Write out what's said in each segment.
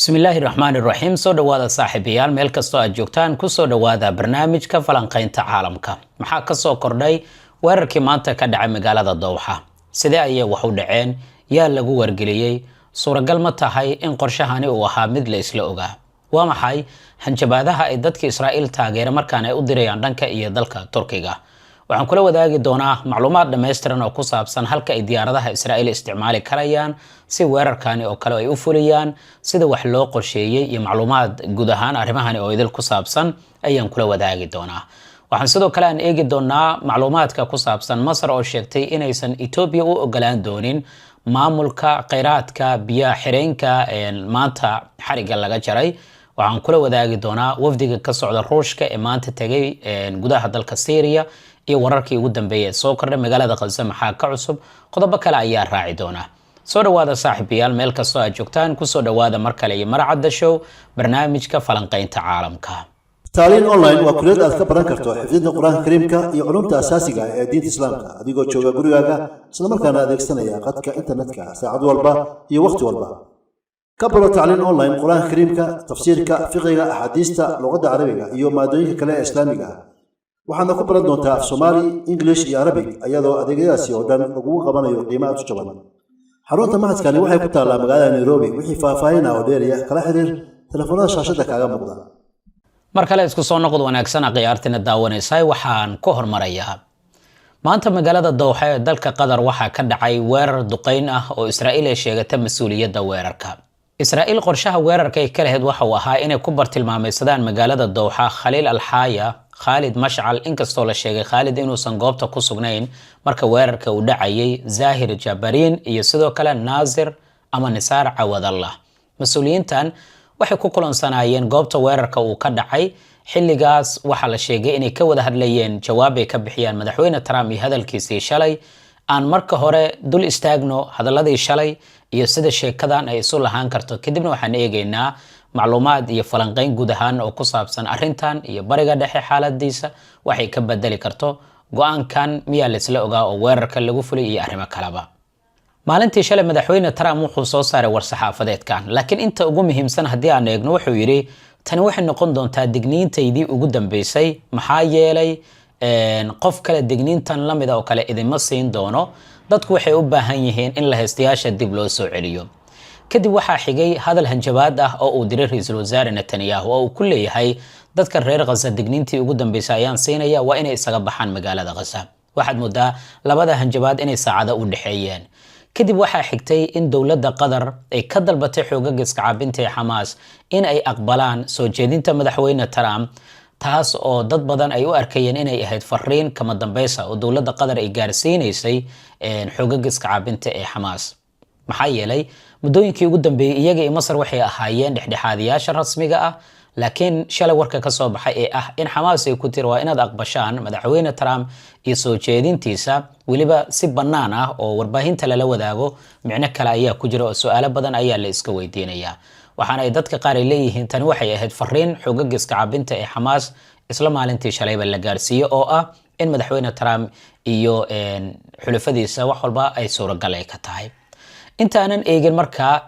Bismillaahi raxmaani raxiim. Soo dhowaada, saaxiibayaal, meel kastoo aad joogtaan. Kusoo dhowaada barnaamijka falanqaynta caalamka. Maxaa kasoo kordhay weerarkii maanta ka dhacay magaalada Dowxa? Sidee ayay wax u dhaceen? Yaa lagu wargeliyey? Suuragal ma tahay in qorshahani uu ahaa mid la isla ogaa? Waa maxay hanjabaadaha ay dadka Israa'iil taageera markaan ay u dirayaan dhanka iyo dalka Turkiga? Waxaan kula wadaagi doonaa macluumaad dhammaystiran oo ku saabsan halka ay diyaaradaha Israa'iil isticmaali karayaan si weerarkani oo kale ay u fuliyaan, sida wax loo qorsheeyey iyo macluumaad guud ahaan arrimahani oo idil ku saabsan ayaan kula wadaagi doonaa. Waxaan sidoo kale aan eegi doonaa macluumaadka ku saabsan Masar oo sheegtay inaysan Etoobiya u ogolaan doonin maamulka kheyraadka biyaha xireenka maanta xariga laga jaray. Waxaan kula wadaagi doonaa wafdiga ka socda Ruushka ee maanta tegay gudaha dalka Syria iyo wararkii ugu dambeeyay ee soo kordhay. Magaalada Khaza maxaa ka cusub? Qodobo kale ayaa raaci doonaa. Soo dhawaada, saaxiibayaal, meel kastoo aad joogtaan. Kusoo dhawaada mar kale iyo Marcadda Show, barnaamijka falanqaynta caalamka. Tacliin Online waa kuliyad aad ka baran karto xifdinta Qur-aanka Kariimka iyo culumta asaasiga ee diinta Islaamka, adigoo jooga gurigaaga, islamarkaana adeegsanaya qadka internetka saacad walba iyo wakhti walba. Ka baro Tacliin Online Qur-aanka Kariimka, tafsiirka, fiqiga, axaadiista, luqadda Carabiga iyo maadooyinka kale ee Islaamiga ah. Waxaadna ku baran doontaa af Soomaali, English iyo Arabig, iyadoo adeegyadaasi oo dhan lagugu qabanayo qiimo aad u jaban. Xarunta machadkani waxay ku taallaa magaalada Nairobi. Wixii faahfaahin ah oo dheeriya, kala xiriir telefoonada shaashadda kaaga muuqda. Mar kale isku soo noqod wanaagsan, akhyaartina daawanaysay. Waxaan ku hormarayaa maanta magaalada Dowxa ee dalka Qatar waxaa ka dhacay weerar duqeyn ah oo Israa'iil ay sheegata mas-uuliyadda weerarka. Israa'iil qorshaha weerarka ay ka lahayd waxa uu ahaa inay ku bartilmaamaysadaan magaalada Dowxa Khaliil Alxaaya, Khaalid Mashcal, inkastoo la sheegay Khaalid inuusan goobta ku sugnayn marka weerarka uu dhacayay, Zahir Jabariin iyo sidoo kale Naasir ama Nisaar Cawadallah. Mas-uuliyiintan waxay ku kulansanaayeen goobta weerarka uu ka dhacay. Xilligaas waxaa la sheegay inay ka wada hadlayeen jawaab ay ka bixiyaan Madaxweyne Trump iyo hadalkiisii shalay. Aan marka hore dul istaagno hadaladii shalay iyo sida sheekadan ay isu lahaan karto. Kadibna waxaan eegaynaa macluumaad iyo falanqeyn guud ahaan oo ku saabsan arrintan iyo Bariga Dhexe xaaladiisa waxay ka bedeli karto. Go-aankan miyaa laisla ogaa oo weerarka lagu fulay iyo arrimo kaleba? Maalintii shalay Madaxweyne Trump wuxuu soo saaray war-saxaafadeedkan, laakiin inta ugu muhiimsan haddii aan eegno, wuxuu yidhi: "Tani waxay noqon doontaa digniintaydii ugu dambeysay, maxaa yeelay qof kale digniintan lamida oo kale idinma siin doono. Dadku waxay u baahan yihiin in la haystayaasha dib loo soo celiyo." Kadib waxaa xigay hadal hanjabaad ah oo uu diray Ra-iisul Wasaare Netanyahu oo uu ku leeyahay dadka reer Khaza digniintii ugu dambeysay ayaan siinaya, waa inay isaga baxaan magaalada Khaza. Waxaad moodaa labada hanjabaad inay saacado u dhexeeyeen. Kadib waxaa xigtay in dowladda Qatar ay ka dalbatay xoogaga iska caabinta ee Xamaas in ay aqbalaan soo jeedinta Madaxweyne Trump, taas oo dad badan ay u arkayeen inay ahayd fariin kama dambeysa oo dowladda Qatar ay gaarsiinaysay xoogaga iska caabinta ee Xamaas, maxaa yeelay muddooyinkii ugu dambeeyey iyaga iyo Masar waxay ahaayeen dhexdhexaadiyaasha rasmiga ah. Laakiin shalay warka ka soo baxay ee ah in Xamaas ay ku tiri waa inaad aqbashaan Madaxweyne Trump iyo soo jeedintiisa, weliba si bannaan ah oo warbaahinta lala wadaago, micno kale ayaa ku jira oo su-aalo badan ayaa la iska weydiinayaa. Waxaana ay dadka qaar ay leeyihiin tani waxay ahayd fariin xoogaga iska caabinta ee Xamaas isla maalintii shalayba la gaarsiiyo oo ah in Madaxweyne Trump iyo xulafadiisa wax walba ay suuragal ay ka tahay. Intaanan eegin markaa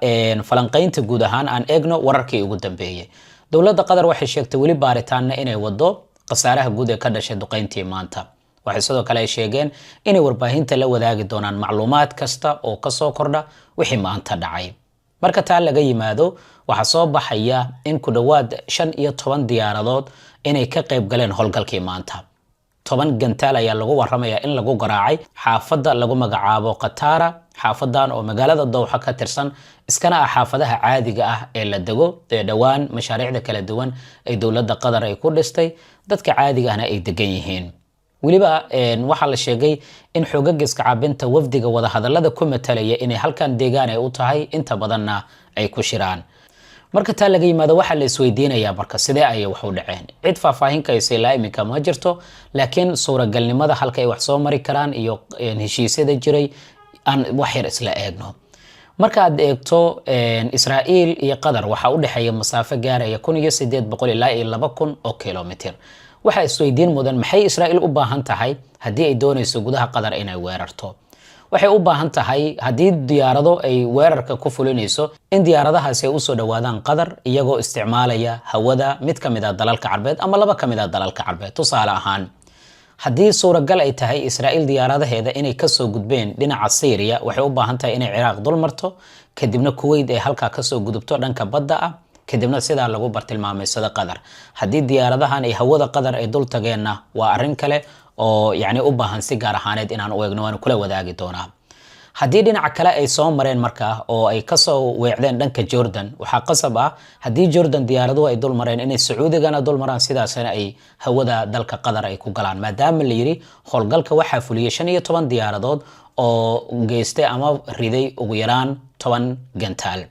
falanqaynta guud ahaan, aan eegno wararkii ugu dambeeyey. Dowladda Qatar waxay sheegtay weli baaritaanna inay wado khasaaraha guud ee ka dhashay duqeyntii maanta. Waxay sidoo kale ay sheegeen inay warbaahinta la wadaagi doonaan macluumaad kasta oo kasoo kordha wixii maanta dhacay. Marka taa laga yimaado, waxaa soo baxaya in ku dhowaad 15 diyaaradood inay ka qayb galeen howlgalkii maanta. 10 gantaal ayaa lagu waramayaa in lagu garaacay xaafadda lagu magacaabo Khatara, xaafadan oo magaalada Dowxa ka tirsan, iskana ah xaafadaha caadiga ah ee la dego ee dhowaan mashaariicda kala duwan ay dowladda Qatar ay ku dhistay, dadka caadiga ahna ay degan yihiin. Weliba waxaa la sheegay in xoogaga iska caabinta wafdiga wadahadalada ku matalaya inay halkan deegaan ay u tahay, inta badanna ay ku shiraan. Marka taa laga yimaado, waxaa la isweydiinayaa marka sidee ayay wax u dhaceen? Cid faahfaahin kaysa ilaa iminka ma jirto, laakiin suuragalnimada halka ay wax soo mari karaan iyo heshiisyada jiray aan wax yar isla eegno. Markaad eegto Israa'iil iyo Qatar waxaa u dhexeeya masaafo gaaraya 1800 ilaa iyo 2000 oo kilomitr. Waxaa isweydiin mudan, maxay Israa'iil u baahan tahay haddii ay doonayso gudaha Qatar inay weerarto? Waxay u baahan tahay, haddii diyaarado ay weerarka ku fulinayso, in diyaaradahaasi ay usoo dhowaadaan Qatar iyagoo isticmaalaya hawada mid ka mid ah dalalka Carbeed ama laba ka mid ah dalalka Carbeed. Tusaale ahaan, haddii suuragal ay tahay Israa'iil diyaaradaheeda inay kasoo gudbeen dhinaca Syria, waxay u baahan tahay inay Ciraaq dul marto, kadibna Kuwait ay halkaa kasoo gudubto dhanka badda ah, kadibna sidaa lagu bartilmaameysado Qatar. Haddii diyaaradahan ay hawada Qatar ay dul tageenna, waa arrin kale oo yacni u baahan si gaar ahaaneed inaan u eegno, waanu kula wadaagi doonaa. Haddii dhinaca kale ay soo mareen markaa oo ay kasoo weecdeen dhanka Jordan, waxaa qasab ah haddii Jordan diyaaraduhu ay dul mareen inay Sacuudigana dul maraan, sidaasna ay hawada dalka Qatar ay ku galaan, maadaama la yidhi howlgalka waxaa fuliyey 15 diyaaradood oo geystay ama riday ugu yaraan 10 gantaal.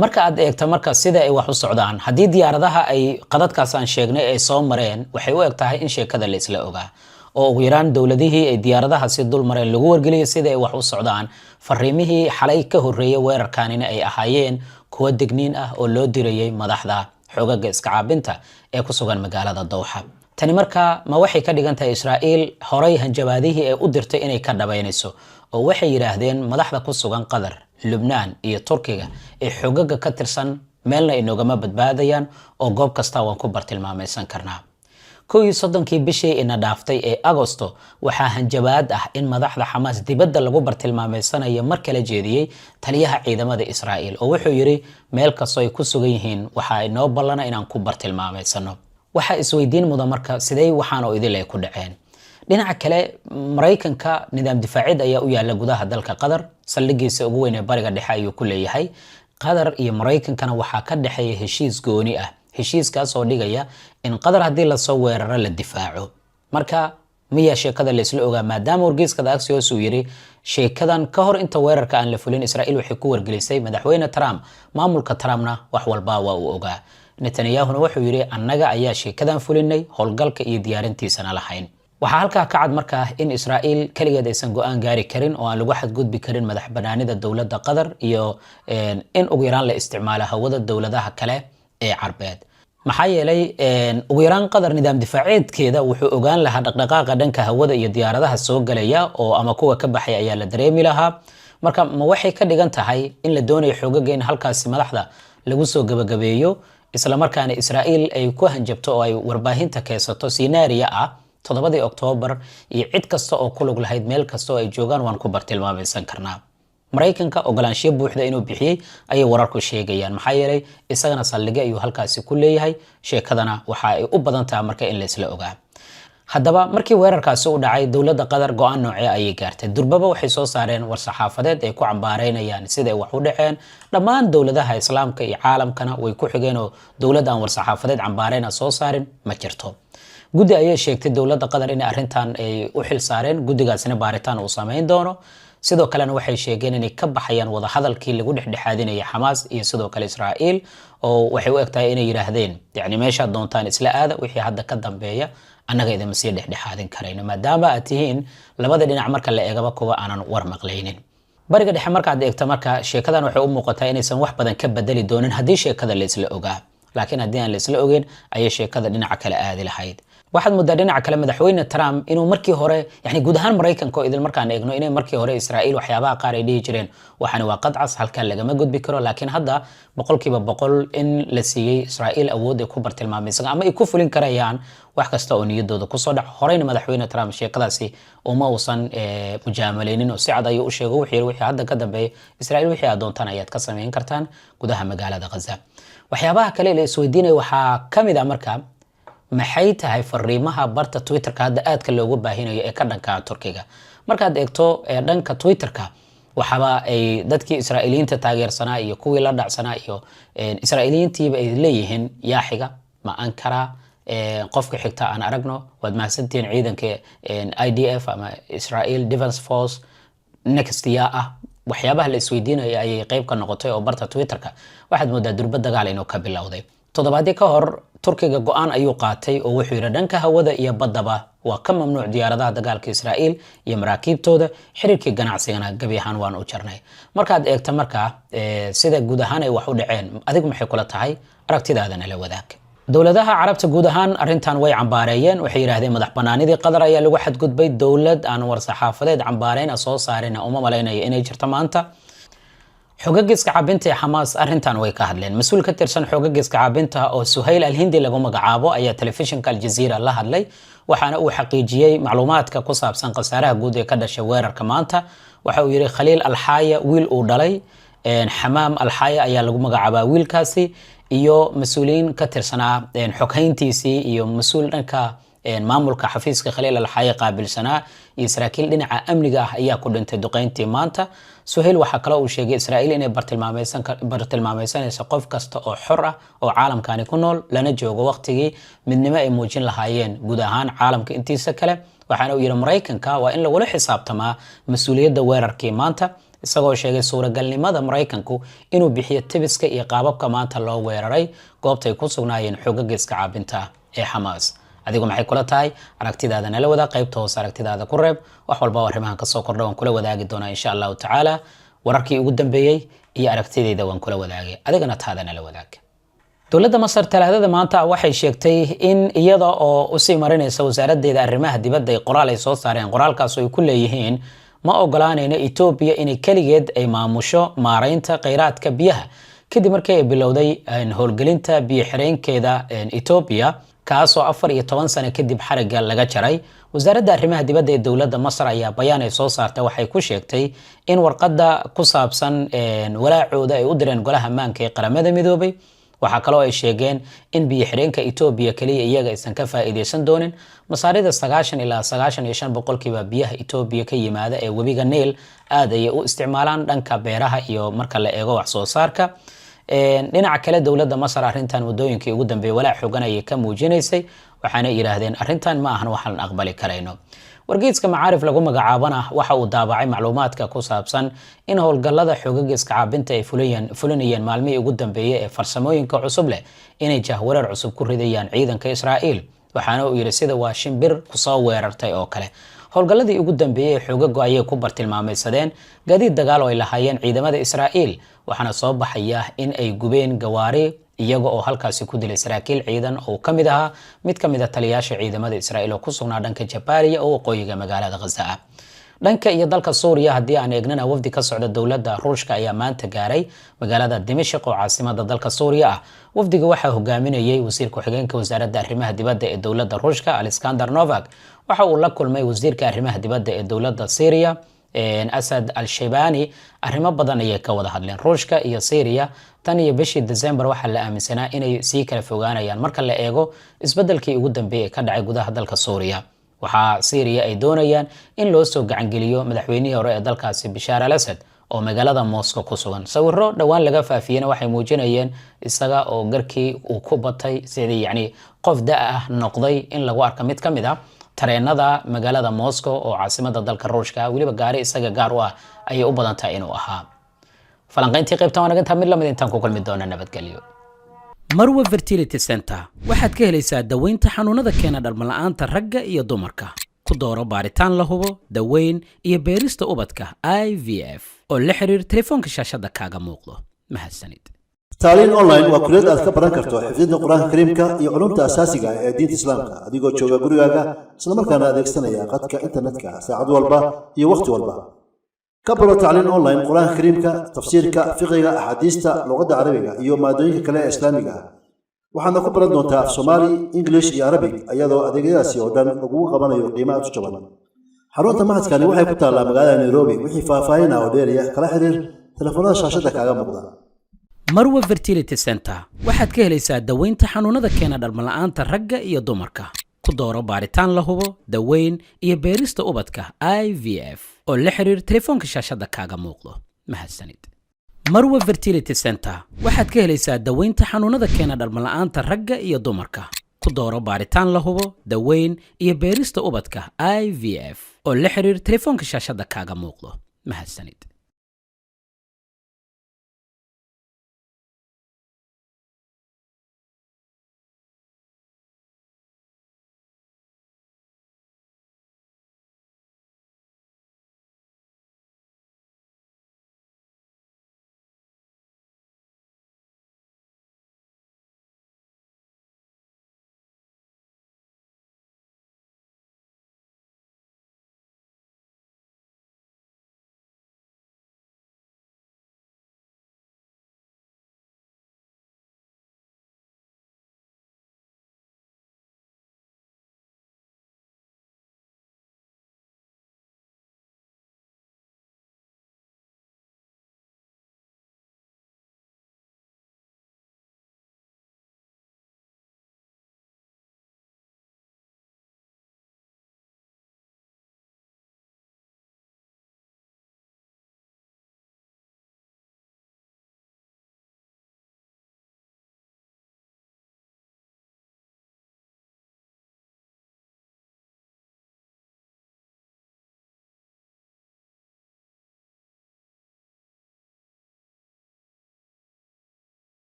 Marka aad eegto marka sida ay wax u socdaan, haddii diyaaradaha ay qadadkaas aan sheegnay ay soo mareen, waxay u eg tahay in sheekada la isla ogaa oo ugu yaraan dowladihii ay diyaaradahaasi dul mareen lagu wargeliyay sida ay wax u socdaan, fariimihii xalay ka horreeyay weerarkanina ay ahaayeen kuwo degniin ah oo loo dirayay madaxda xoogaga iska caabinta ee ku sugan magaalada Dowxa. Tani markaa ma waxay ka dhigan tahay Israa'iil horay hanjabaadihii ay u dirtay inay ka dhabaynayso, oo waxay yidhaahdeen madaxda ku sugan Qatar, Lubnaan iyo Turkiga ee xoogaga ka tirsan meelna inoogama badbaadayaan oo goob kasta waan ku bartilmaamaysan karnaa? 31-kii bishii ina dhaaftay ee Agosto waxaa hanjabaad ah in madaxda Xamaas dibadda lagu bartilmaameysanayo mar kala jeediyey taliyaha ciidamada Israa'iil, oo wuxuu yidhi meel kastoo ay ku sugan yihiin waxaa inoo ballana inaan ku bartilmaameysano. Waxaa isweydiin mudan marka, sidee waxaan oo idil ay ku dhaceen? Dhinaca kale, Maraykanka nidaam difaacid ayaa u yaala gudaha dalka Qatar, saldhigiisa ugu weyn ee Bariga Dhexe ayuu ku leeyahay. Qatar iyo Maraykankana waxaa ka dhexeeya heshiis gooni ah, heshiiskaas oo dhigaya in Qatar haddii lasoo weeraro la difaaco. Marka miyaa sheekada laysla ogaa, maadaama wargeyska The Axios uu yidhi sheekadan ka hor inta weerarka aan la fulin Israa'iil waxay ku wargelisay Madaxweyne Trump, maamulka Trumpna wax walba waa uu ogaa? Netanyahuna wuxuu yidhi annaga ayaa sheekadan fulinay, howlgalka iyo diyaarintiisana lahayn. Waxaa halkaa ka cad markaa in Israa'iil keligeed aysan go-aan gaari karin oo aan lagu xadgudbi karin madax banaanida dowladda Qatar iyo in ugu yaraan la isticmaalo hawada dowladaha kale ee Carbeed. Maxaa yeelay, ugu yaraan Qatar nidaam difaaceedkeeda wuxuu ogaan lahaa dhaqdhaqaaqa dhanka hawada iyo diyaaradaha soo galaya oo ama kuwa ka baxay ayaa la dareemi lahaa. Marka ma waxay ka dhigan tahay in la doonayo xoogaga in halkaasi madaxda lagu soo gabagabeeyo, isla markaana Israa'iil ay ku hanjabto oo ay warbaahinta keensato scenario ah 7-dii Oktoobar iyo cid kasta oo ku lug lahayd meel kasta oo ay joogaan waan ku bartilmaamaysan karnaa? Maraykanka ogolaanshiyo buuxda inuu bixiyey ayay wararku sheegayaan, maxaa yeelay isagana saldhigyo ayuu halkaasi ku leeyahay. Sheekadana waxa ay u badan tahay marka in laysla ogaa. Haddaba, markii weerarkaasi u dhacay, dowladda Qatar go-aan noocee ayay gaartay? Durbaba waxay soo saareen war-saxaafadeed ay ku cambaareynayaan siday wax u dhaceen. Dhammaan dowladaha Islaamka iyo caalamkana way ku xigeen, oo dowlad aan war-saxaafadeed cambaareyna soo saarin ma jirto. Guddi ayay sheegtay dowladda Qatar inay arrintan ay u xil saareen, guddigaasina baaritaan uu samayn doono. Sidoo kalena waxay sheegeen inay ka baxayaan wadahadalkii lagu dhexdhexaadinaya Xamaas iyo sidoo kale Israa'iil, oo waxay u egtahay inay yidhaahdeen yacni meeshaad doontaan isla aada, wixii hadda ka dambeeya annaga idinma sii dhexdhexaadin karayno, maadaama aad tihiin labada dhinac marka la eegaba kuwa aanan war maqlaynin. Bariga Dhexe markaad eegto marka, sheekadan waxay u muuqataa inaysan wax badan ka bedeli doonin haddii sheekada la isla ogaa, laakiin haddii aan la isla ogeyn ayay sheekada dhinaca kale aadi lahayd. Waxaad moodaa dhinaca kale Madaxweyne Trump inuu markii hore, yani guud ahaan Maraykanka oo idil markaan eegno, inay markii hore Israa'iil waxyaabaha qaar ay dhihi jireen waxani waa qadcas, halkan lagama gudbi karo, laakiin hadda 100% in la siiyey Israa'iil awood ay ku bartilmaamaysan ama ay ku fulin karayaan wax kasta oo niyadooda kusoo dhaco. Horeyna Madaxweyne Trump sheekadaasi uma uusan mujaamaleynin oo si cad ayuu u sheego. Wuxuu yidhi wixii hadda ka dambeeya Israa'iil wixii aad doontaan ayaad ka samayn kartaan gudaha magaalada Ghaza. Waxyaabaha kale la isweydiinaya waxaa ka mid ah marka, maxay tahay fariimaha barta Twitterka hadda aadka loogu baahinayo ee ka dhanka Turkiga? Markaad eegto dhanka Twitterka, waxaaba ay dadkii Israa'iiliyiinta taageersanaa iyo kuwii la dhacsanaa iyo Israa'iiliyiintiiba ay leeyihiin yaa xiga, ma Ankara qofka xigta aan aragno, waad mahadsantihiin ciidanka IDF ama Israel Defense Force, next yaa ah? Waxyaabaha la isweydiinaya ayay qeyb ka noqotay, oo barta Twitterka waxaad moodaa durba dagaal inuu ka bilowday. Toddobaadyo ka hor Turkiga go-aan ayuu qaatay oo wuxuu yidhi dhanka hawada iyo baddaba waa ka mamnuuc diyaaradaha dagaalka Israa'iil iyo maraakiibtooda, xiriirkii ganacsigana gebi ahaan waan u jarnay. Markaad eegta markaa sida guud ahaan ay wax u dhaceen, adigu maxay kula tahay? Aragtidaadana la wadaag. Dowladaha Carabta guud ahaan arrintan way cambaareeyeen. Waxay yidhaahdeen madax banaanidii Qatar ayaa lagu xadgudbay. Dowlad aan war-saxaafadeed cambaareyn soo saarina uma malaynayo inay jirto maanta. Xogaga iska caabinta ee Xamaas arrintan way ka hadleen. Mas-uul ka tirsan xogaga iska caabinta oo Suhayl Alhindi lagu magacaabo ayaa telefishinka Aljaziira la hadlay, waxaana uu xaqiijiyey macluumaadka ku saabsan khasaaraha guud ee ka dhashay weerarka maanta. Waxa uu yidhi Khaliil Alxaaya wiil uu dhalay, Xamaam Alxaaya ayaa lagu magacaabaa wiilkaasi, iyo mas-uuliyiin ka tirsanaa xoghayntiisii iyo mas-uul dhanka maamulka xafiiska Khaliil Alxaaya qaabilsanaa iyo saraakiil dhinaca amniga ah ayaa ku dhintay duqeyntii maanta. Suhayl waxaa kaloo uu sheegay Israa'iil inay bartilmaameysanayso qof kasta oo xor ah oo caalamkani ku nool, lana joogo waqtigii midnimo ay muujin lahaayeen guud ahaan caalamka intiisa kale. Waxaana uu yidhi Maraykanka waa in lagula xisaabtamaa mas-uuliyadda weerarkii maanta, isagoo sheegay suuragalnimada Maraykanku inuu bixiyo tibiska iyo qaababka maanta loo weeraray goobtay ku sugnaayeen xogaga iska caabinta ee Xamaas. Adigu maxay kula tahay? Aragtidaada nala wadaag qaybta hoose, aragtidaada ku reeb. Wax walba oo arrimahan kasoo kordha waan kula wadaagi doonaa, insha Allahu tacaala. Wararkii ugu dambeeyey iyo aragtidayda waan kula wadaagay, adigana taada nala wadaag. Dowladda Masar Talaadada maanta waxay sheegtay in iyada oo usii marinaysa wasaaraddeeda arrimaha dibadda ay qoraal ay soo saareen, qoraalkaas ay ku leeyihiin ma ogolaanayno Etoobiya inay keligeed ay maamusho maaraynta kheyraadka biyaha, kadib markii ay bilowday howlgelinta biyo xireenkeeda Etoobiya, kaasoo 14 sano kadib xarigga laga jaray. Wasaaradda arrimaha dibadda ee dowladda Masar ayaa bayaan ay soo saartay waxay ku sheegtay in warqadda ku saabsan walaacooda ay u direen Golaha Ammaanka ee Qaramada Midoobay. Waxaa kaloo ay sheegeen in biyo xireenka Etoobiya keliya iyaga aysan ka faa'iideysan doonin. Masaarida 90 ilaa 95% biyaha Etoobiya ka yimaada ee webiga Niil aad ayay u isticmaalaan dhanka beeraha iyo marka la eego wax soo saarka. Dhinaca kale, dowladda Masar arrintan muddooyinkii ugu dambeeyay walaac xoogan ayay ka muujinaysay, waxaana yidhaahdeen arrintan ma ahan waxaan aqbali karayno. Wargeyska Macaarif lagu magacaabana waxa uu daabacay macluumaadka ku saabsan in howlgallada xoogaga iska caabinta ay fulinayeen maalmihii ugu dambeeyay ee farsamooyinka cusub leh inay jahwareer cusub ku ridayaan ciidanka Israa'iil. Waxaana uu yidhi sida waa shimbir kusoo weerartay oo kale, howlgalladii ugu dambeeyey ee xoogagu ayay ku bartilmaamaysadeen gaadiid dagaal oo ay lahaayeen ciidamada Israa'iil, waxaana soo baxaya in ay gubeen gawaari, iyaga oo halkaasi ku dilay saraakiil ciidan oo ka mid ahaa mid ka mid a taliyaasha ciidamada Israa'iil oo ku sugnaa dhanka Jabaaliya oo waqooyiga magaalada Ghaza ah. Dhanka iyo dalka Suuriya haddii aan eegnana, wafdi ka socda dowladda Ruushka ayaa maanta gaaray magaalada Dimashq oo caasimada dalka Suuriya ah. Wafdiga waxaa hogaaminayay wasiir ku-xigeenka wasaaradda arrimaha dibadda ee dowladda Ruushka, Alexander Novak. Waxa uu la kulmay wasiirka arrimaha dibadda ee dowladda Syria, Asad Al-Shaybani. Arrimo badan ayay ka wada hadleen. Ruushka iyo Syria tan iyo bishii December waxaa la aaminsanaa inay sii kala fogaanayaan marka la eego isbedelkii ugu dambeeyay ee ka dhacay gudaha dalka Suuriya. Waxaa Syria ay doonayaan in loo soo gacangeliyo madaxweynihii hore ee dalkaasi, Bishaar al Asad, oo magaalada Moscow ku sugan. Sawiro dhowaan laga faafiyena waxay muujinayeen isaga oo garkii uu ku batay, sidii yacni qof da ah noqday, in lagu arka mid ka mid ah tareenada magaalada Moscow oo caasimada dalka Ruushka. Weliba gaari isaga gaar u ah ayay u badan tahay inuu ahaa. Falanqayntii qaybtan waa nagantaa. Mid lamid intaan ku kulmi doona, nabadgelyo. Marwa Fertility Center waxaad ka helaysaa daweynta xanuunada keena dhalmala'aanta ragga iyo dumarka. Ku dooro baaritaan la hubo, daweyn iyo beerista ubadka IVF, oo la xiriir telefoonka shaashadda kaaga muuqdo. Mahadsanid. Tacliin Online waa kuliyad aad ka baran karto xifdinta Qur-aanka Kariimka iyo culumta asaasiga ah ee diinta Islaamka, adigoo jooga gurigaaga, islamarkaana adeegsanaya qadka internetka saacad walba iyo wakhti walba. Ka baro Tacliin Online Qur-aanka Kariimka, tafsiirka, fiqiga, axaadiista, luqadda Carabiga iyo maadooyinka kale ee Islaamiga ah. Waxaadna ku baran doontaa af Soomaali, English iyo Arabig, iyadoo adeegyadaasi oo dhan lagugu qabanayo qiimo aad u jaban. Xarunta machadkani waxay ku taallaa magaalada Nairobi. Wixii faahfaahin ah oo dheeriya kala xiriir telefoonada shaashadda kaaga muuqda. Marwa Fertility Center waxaad ka helaysaa daweynta xanuunada keena dhalmala'aanta ragga iyo dumarka. Ku dooro baaritaan la hubo, daweyn iyo beerista ubadka IVF, oo la xiriir telefoonka shaashadda kaaga muuqdo. Mahadsanid. Marwa Fertility Center waxaad ka helaysaa daweynta xanuunada keena dhalmala'aanta ragga iyo dumarka. Ku dooro baaritaan la hubo, daweyn iyo beerista ubadka IVF, oo la xiriir telefoonka shaashadda kaaga muuqdo. Mahadsanid.